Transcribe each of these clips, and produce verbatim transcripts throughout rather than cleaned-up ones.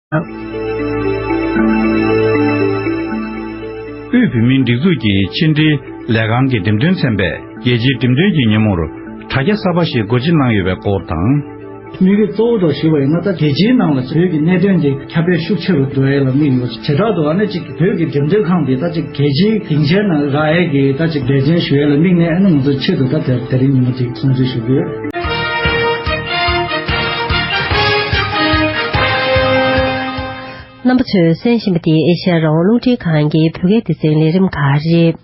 དབུས་བོད་མིའི་སྒྲིག་འཛུགས་ཀྱི་ཕྱི་དྲིལ་ལས་ཁང་གི་འགྲེམས་སྟོན་ཚན་པས་རྒྱལ་སྤྱིའི་འགྲེམས་སྟོན་གྱི་ཉིན་མོར་དྲ་རྒྱ་གསར་པ་ཞིག་སྒོ་འབྱེད་གནང་ཡོད་པའི་སྐོར་དང་། དམིགས་ཡུལ་གཙོ་བོ་དང་ཞུས་པ་ཡིན་ན། ད་རྒྱལ་སྤྱིའི་ནང་ལ་བོད་ཀྱི་གནད་དོན་དེ་ཁྱབ་སྤེལ་ཤུགས་ཆེ་རུ་འགྲོ་ཡས་ལ་དམིགས་ཡོད། བྱེ་བྲག་ཏུ་ཨ་ནི་གཅིག་བོད་ཀྱི་འགྲེམས་སྟོན་ཁང་དེ་ད་གཅིག་རྒྱལ་སྤྱིའི་སྡིངས་ཆའི་ནང་རག་ཡས་ཀྱི་ད་གཅིག་འབད་བརྩོན་ཞུ་ཡས་ལ་དམིགས་ནས། ཨ་ནི་ང་ཚོ་ཆེད་དུ་ད་དེ་དེ་རིང་ཉིན་མོ་དེ་སྲུང་བརྩི་ཞུ་གི་ཡོད། རྣམ་པ་ཚོས་གསན་བཞིན་པ་དེ་ཨེ་ཤ་ཡ་རང་དབང་རླུང་འཕྲིན་ཁང་གི་བོད་སྐད་སྡེ་ཚན་ལས་རིམ་ཁག་རེད།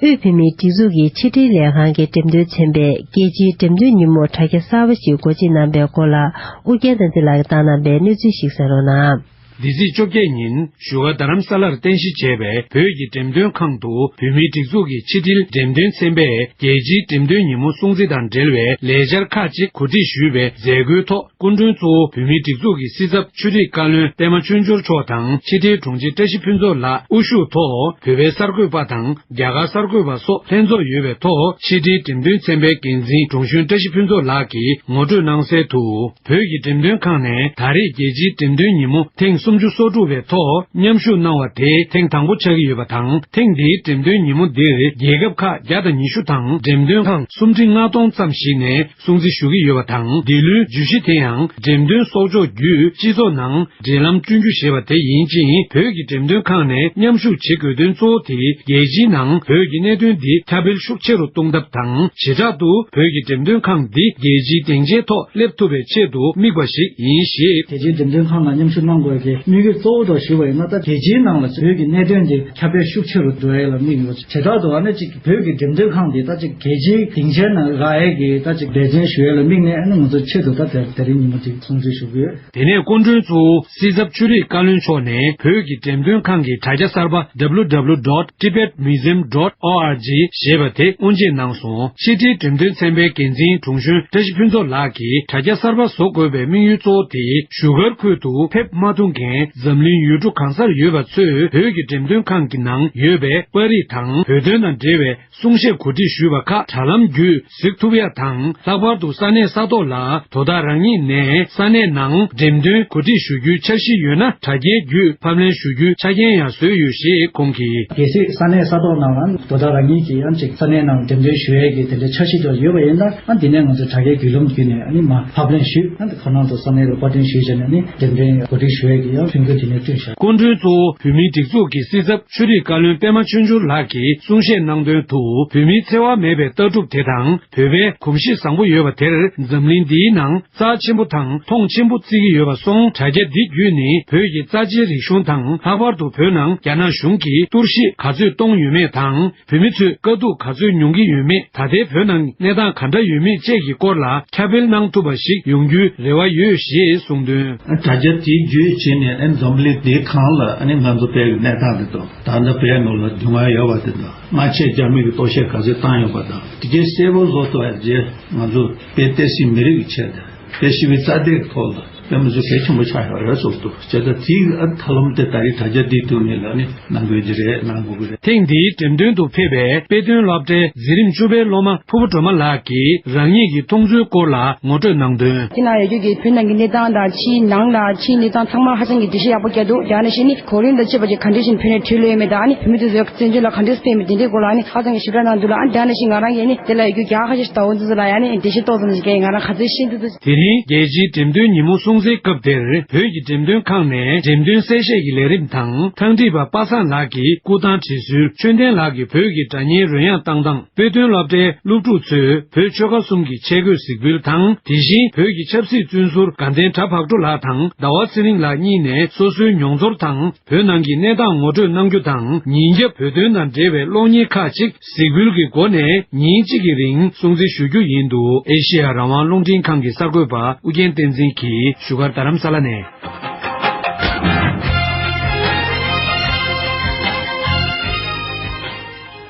དབུས་བོད་མིའི་སྒྲིག་འཛུགས་ཀྱི་ཕྱི་དྲིལ་ལས་ཁང་གི་འགྲེམས་སྟོན་ཚན་པས་རྒྱལ་སྤྱིའི་འགྲེམས་སྟོན་ཉིན་མོར་དྲ་རྒྱ་གསར་པ་ཞིག་སྒོ་འབྱེད་གནང་པའི་སྐོར་ལ་ཨུ་རྒྱན་བསྟན་འཛིན་ལགས་ཀྱིས་བཏང་གནང་པའི་གནས་ཚུལ་ཞིག་གསན་རོགས་གནང་། འདི་ཚེས་བཅོ་བརྒྱད་ཉིན་བཞུགས་སྒར་རྡ་རམ་ས་ལར་རྟེན་གཞི་བྱས་པའི་བོད་ཀྱི་འགྲེམས་སྟོན་ཁང་དུ་བོད་མིའི་སྒྲིག་འཛུགས་ཀྱི་ཕྱི་དྲིལ་འགྲེམས་སྟོན་ཚན་པས་རྒྱལ་སྤྱིའི་འགྲེམས་སྟོན་ཉིན་མོ་སྲུང་བརྩི་དང་འབྲེལ་བའི་ལས་འཆར་ཁག་ཅིག་གོ་སྒྲིག་ཞུས་པའི་མཛད་སྒོའི་ཐོག་སྐུ་མགྲོན་གཙོ་བོ་བོད་མིའི་སྒྲིག་འཛུགས་ཀྱི་སྲིད་ཚབ་ཆོས་རིག་བཀའ་བློན་པད་མ་ཆོས་འབྱོར་མཆོག་དང་། ཕྱི་དྲིལ་དྲུང་ཆེ་བཀྲ་ཤིས་ཕུན་ཚོགས་ལགས་དབུ་བཞུགས་ཐོག་བོད་པའི་གསར་འགོད་པ་དང་རྒྱ་གར་གསར་འགོད་པ་སོགས་ལྷན་ཚོགས་ཡོད་པའི་ཐོག་ཕྱི་དྲིལ་འགྲེམས་སྟོན་ཚན་པའི་འགན་འཛིན་དྲུང་གཞོན་བཀྲ་ཤིས་ཕུན་ཚོགས་ལགས་ཀྱིས་ངོ་སྤྲོད་གནང་གསལ་དུ། བོད་ཀྱི་འགྲེམས་སྟོན་ཁང་ནས་ད་རེས་རྒྱལ་སྤྱིའི་འགྲེམས་སྟོན་ཉིན་མོ་ཐེངས་སུམ་ཅུ་སོ་དྲུག་པའི་ཐོག་མཉམ་ཞུགས་གནང་བ་དེ་ཐེངས་དང་པོ་ཆགས་ཀྱི་ཡོད་པ་དང་། ཐེངས་འདིའི་འགྲེམས་སྟོན་ཉིན་མོ་འདིར་རྒྱལ་ཁབ་ཁག་བརྒྱ་དང་ཉི་ཤུ་དང་འགྲེམས་སྟོན་ཁང་སུམ་ཁྲི་ལྔ་སྟོང་ཙམ་ཞིག་ནས་སྲུང་བརྩི་ཞུ་གི་ཡོད་པ་དང་། འདི་ལོའི་བརྗོད་གཞི་དེ་ཡང་འགྲེམས་སྟོན་གསོག་འཇོག་བརྒྱུད་སྤྱི་ཚོགས་ནང་འབྲེལ་ལམ་བསྐྲུན་རྒྱུ་ཞེས་པ་དེ་ཡིན་ཅིང་། བོད་ཀྱི་འགྲེམས་སྟོན་ཁང་ནས་མཉམ་ཞུགས་བྱེད་དགོས་དོན་གཙོ་བོ་དེ་རྒྱལ་སྤྱིའི་ནང་བོད་ཀྱི་གནད་དོན་འདི་ཁྱབ་སྤེལ་ཤུགས་ཆེ་རུ་གཏོང་ཐབས་དང་། བྱེ་བྲག་ཏུ་བོད་ཀྱི་འགྲེམས་སྟོན་ཁང་འདི་རྒྱལ་སྤྱིའི་སྡིངས་ཆའི་ཐོག་སླེབས་ཐུབ་པའི་ཆེད་དུ་དམིགས་པ་ཞིག་ཡིན་ཞེས། རྒྱལ་སྤྱིའི་འགྲེམས་སྟོན་ཁང་ལ་མཉམ་ཞུགས་གནང་དགོས་ཀྱི་དམིགས་ཡུལ་གཙོ་བོ་དང་ཞུས་པ་ཡིན་ན། ད་རྒྱལ་སྤྱིའི་ནང་ལ་བོད་ཀྱི་གནད་དོན་དེ་ཁྱབ་སྤེལ་ཤུགས་ཆེ་རུ་འགྲོ་ཡས་ལ་དམིགས་ཡོད། བྱེ་བྲག་ཏུ་ཨ་ནི་གཅིག་བོད་ཀྱི་འགྲེམས་སྟོན་ཁང་འདི་ད་གཅིག་རྒྱལ་སྤྱིའི་སྡིངས་ཆའི་ནང་རག་ཡས་ཀྱི་ད་གཅིག་འབད་བརྩོན་ཞུ་ཡས་ལ་དམིགས་ནས། ཨ་ནི་ང་ཚོ་ཆེད་དུ་ད་དེ་དེ་རིང་ཉིན་མོ་དེ་སྲུང་བརྩི་ཞུ་གི་ཡོད། དེ་ནས་སྐུ་མགྲོན་གཙོ་བོ་སྲིད་ཚབ་ཆོས་རིག་བཀའ་བློན་མཆོག་ནས་བོད་ཀྱི་འགྲེམས་སྟོན་ཁང་གི་དྲ་རྒྱ་གསར་པ་W W W dot tibet museum dot org ཞེས་པ་དེ་དབུ་འབྱེད་གནང་སོང་། ཕྱི་དྲིལ་འགྲེམས་སྟོན་ཚན་པའི་འགན་འཛིན་དྲུང་གཞོན་བཀྲ་ཤིས་ཕུན་ཚོགས་ལགས་ཀྱིས་དྲ་རྒྱ་གསར་པ་བཟོ་དགོས་པའི་དམིགས་ཡུལ་གཙོ་བོ་དེ། བཞུགས་སྒར་ཁུལ་དུ་ཕེབས་མ་ཐུབ་མཁན་འཛམ་གླིང་ཡུལ་གྲུ་གང་སར་ཡོད་པ་ཚོས་བོད་ཀྱི་འགྲེམས་སྟོན་ཁང་གི་ནང་ཡོད་པའི་པར་རིས་དང་བོད་དོན་དང་འབྲེལ་བའི་གསུང་བཤད་གོ་སྒྲིག་ཞུས་པ་ཁག་དྲ་ལམ་བརྒྱུད་གཟིགས་ཐུབ་ཡ་དང་། ལྷག་པར་དུ་ས་གནས་ས་ཐོག་ལ་དོ་བདག་རང་ཉིད་ནས་ས་གནས་ནང་འགྲེམས་སྟོན་གོ་སྒྲིག་ཞུ་རྒྱུའི་འཆར་གཞི་ཡོད་ན། དྲ་རྒྱའི་བརྒྱུད་ཕབ་ལེན་ཞུ་རྒྱུའི་ཆ་རྐྱེན་ཡང་བཟོས་ཡོད་ཞེས་ཁོང་གིས། གལ་སྲིད་ས་གནས་ས་ཐོག་ནང་ལ་དོ་བདག་རང་ཉིད་ཀྱིས་ཡང་ཅིག་ས་གནས་ནང་འགྲེམས་སྟོན་ཞུ་ཡས་ཀྱི་དེ་འདྲའི་འཆར་གཞི་དེ་ཡོད་པ་ཡིན་ན། ཨ་འདི་ནས་ང་ཚོ་དྲ་རྒྱའི་བརྒྱུད་ལམ་བརྒྱུད་ནས་ཨ་ནི་མར་ཕབ་ལེན་ཞུས། ཨ་ནི་ཁོ་རང་ཚོ་ས་གནས་ལ་པར་སྐྲུན་ཞུས་བྱས་ནས་ཨ་ནི་འགྲེམས་སྟོན་གོ་སྒྲིག་ཞུ་ཡས་ཀྱི་ཡང་ཐུགས་འགན་དེ་ནས་བསྐྲུན་བཞག་སྐུ་མགྲོན་གཙོ་བོ་བོད་མིའི་སྒྲིག་འཛུགས་ཀྱི་སྲིད་ཚབ་ཆོས་རིག་བཀའ་བློན་པད་མ་ཆོས་འབྱོར་ལགས་ཀྱིས་གསུང་བཤད་གནང་དོན་དུ། བོད་མིའི་འཚེ་བ་མེད་པའི་ལྟ་གྲུབ་དེ་དང་། བོད་པའི་གོམས་གཤིས་བཟང་པོ་ཡོད་པ་དེར་འཛམ་གླིང་འདིའི་ནང་རྩ་ཆེན་པོ་དང་མཐོང་ཆེན་པོ་བརྩི་གི་ཡོད་པ་སོང་། དྲ་རྒྱ་འདི་བརྒྱུད་ནས་བོད་ཀྱི་རྩ་ཆེའི་རིག་གཞུང་དང་། ལྷག་པར་དུ་བོད་ནང་རྒྱ་ནག་གཞུང་གིས་གཏོར་བཤིག་ག་ཚོད་གཏོང་ཡོད་མེད་དང་། བོད་མི་ཚོས་དཀའ་སྡུག་ག་ཚོད་མྱོང་གི་ཡོད་མེད། ད་ལྟའི་བོད་ནང་གནས་སྟངས་ག་འདྲ་ཡོད་མེད་བཅས་ཀྱི་སྐོར་ལ་ཁྱབ་སྤེལ་གནང་ཐུབ་པ་ཞིག་ཡོང་རྒྱུའི་རེ་བ་ཡོད་ཞེས་གསུངས་དོན། དྲ་རྒྱ་དེའི་བརྒྱུད་བྱས་ནས་ཨ་ནི་འཛམ་གླིང་འདིའི་སྒང་ལ་ཨ་ནི་ང་ཚོ་བོད་ཀྱི་གནས་སྟངས་དེ་དང་། ད་ལྟ་བོད་ནང་ལ་སྡུག་བསྔལ་ཡོད་པ་དེ་དང་། སྔ་ཕྱི་རྒྱ་མི་གིས་གཏོར་བཤིག་ག་ཚོད་བཏང་ཡོད་པ་དང་། དེ་གའི་གསལ་པོ་བཟོ་ཐུབ་པ་བྱས། ང་ཚོ་བོད་བསྟན་སྲིད་མི་རིགས་ཀྱི་ཆེད་དུ། བོད་ཞི་བའི་རྩ་དོན་གྱི་ཐོག་ལ་དཔེ་མི་སྲིད་གལ་ཆེན་པོ་ཆགས་ཡོད་རེད་བཟོ་འདུག་བྱས་ཙང་དེའི་ཨ་ཐབས་ལམ་དེ་ད་རེས་དྲ་རྒྱ་འདིའི་ཐོག་ནས་ལ་ནི་གནང་དགོས་ཀྱི་རེད། གནང་དགོས་ཀྱི་རེད། ཐེངས་འདིའི་འགྲེམས་སྟོན་དུ་ཕེབས་པའི་དཔེ་སྟོན་སློབ་གྲྭའི་འཛིན་རིམ་བཅུ་པའི་སློབ་མ་ཕུར་བུ་སྒྲོལ་མ་ལགས་ཀྱིས་རང་ཉིད་ཀྱི་མཐོང་ཚུལ་སྐོར་ལ་ངོ་སྤྲོད་གནང་དོན། དེ་ནང་ཡོད་རྒྱུ་གི་བོད་ནང་གི་གནས་སྟངས་དང་། ཕྱིའི་ནང་ལ་ཕྱིའི་གནས་སྟངས་ཚང་མ་ཧ་ཅང་གི་འགྲེལ་བཤད་ཡག་པོ་བརྒྱབ་འདུག་དེ་ནང་བཞིན་ནི་གོ་རིམ་དང་བཅས་པ་ཅིག་ག་འདྲ་ཞིག་བོད་ནས་འཕྲོས་ལོས་ཡོད་མེད་དང་། ཨ་ནི་བོད་མི་དེ་ཚོའི་བཙན་བྱོལ་ལ་ག་འདྲ་སྤེལ་མིན་དེ་འདྲའི་སྐོར་ལ་ཨ་ནི་ཧ་ཅང་གི་ཞིབ་ཕྲ་གནང་འདུག་ལ། ཨ་ནི་དེ་ནང་བཞིན་ང་རང་གིས་ཨ་ནི་དེ་ལ་ཡོད་རྒྱུ་རྒྱ་གར་ཁ་ཤས་ཤིག་ཟླ་བ་འདི་ཚོ་ལ་ཡང་ཨ་ནི་འགྲེལ་བཤད་ཏོག་ཙམ་ཞིག་བརྒྱབ། ང་རང་ག་ཚོད་ཤེས་འདུག་ཟེར། དེ་རིང་རྒྱལ་སྤྱིའི་འགྲེམས་སྟོན་ཉིན་མོ་སྲུང་བརྩིའི་སྐབས་དེར་བོད་ཀྱི་འགྲེམས་སྟོན་ཁང་ནས་འགྲེམས་སྟོན་གསལ་བཤད་ཀྱི་ལས་རིམ་དང་། ཐང་འདྲིས་པ་པ་སངས་ལགས་ཀྱི་སྐུ་ཐང་བྲིས་སྲོལ། ཆོས་ལྡན་ལགས་ཀྱིས་བོད་ཀྱི་སྒྲ་སྙན་རོལ་དབྱངས་བཏང་སྟངས། དཔེ་སྟོན་སློབ་གྲྭའི་སློབ་ཕྲུག་ཚོས་བོད་ཆོལ་ཁ་གསུམ་གྱི་ཆས་གོས་གཟིགས་འབུལ་དང་། དེ་བཞིན་བོད་ཀྱི་ཆབ་སྲིད་བཙོན་ཟུར་དགའ་ལྡན་གྲྭ་བག་གྲོ་ལགས་དང་ཟླ་བ་ཚེ་རིང་ལགས་གཉིས་ནས་སོ་སོའི་མྱོང་ཚོར་དང་། བོད་ནང་གི་གནས་སྟངས་ངོ་སྤྲོད་གནང་རྒྱུ་དང་། ཉིན་རྒྱབ་བོད་དོན་དང་འབྲེལ་བའི་གློག་བརྙན་ཁག་ཅིག་གཟིགས་འབུལ་གྱི་སྒོ་ནས་ཉིན་གཅིག་གི་རིང་སྲུང་བརྩི་ཞུ་རྒྱུ་ཡིན་འདུག་ཨེ་ཤེ་ཡ་རང་དབང་རླུང་འཕྲིན་ཁང་གི་གསར་འགོད་པ་ཨུ་རྒྱན་བསྟན་འཛིན་གྱིས་བཞུགས་སྒར་རྡ་རམ་ས་ལ་ནས།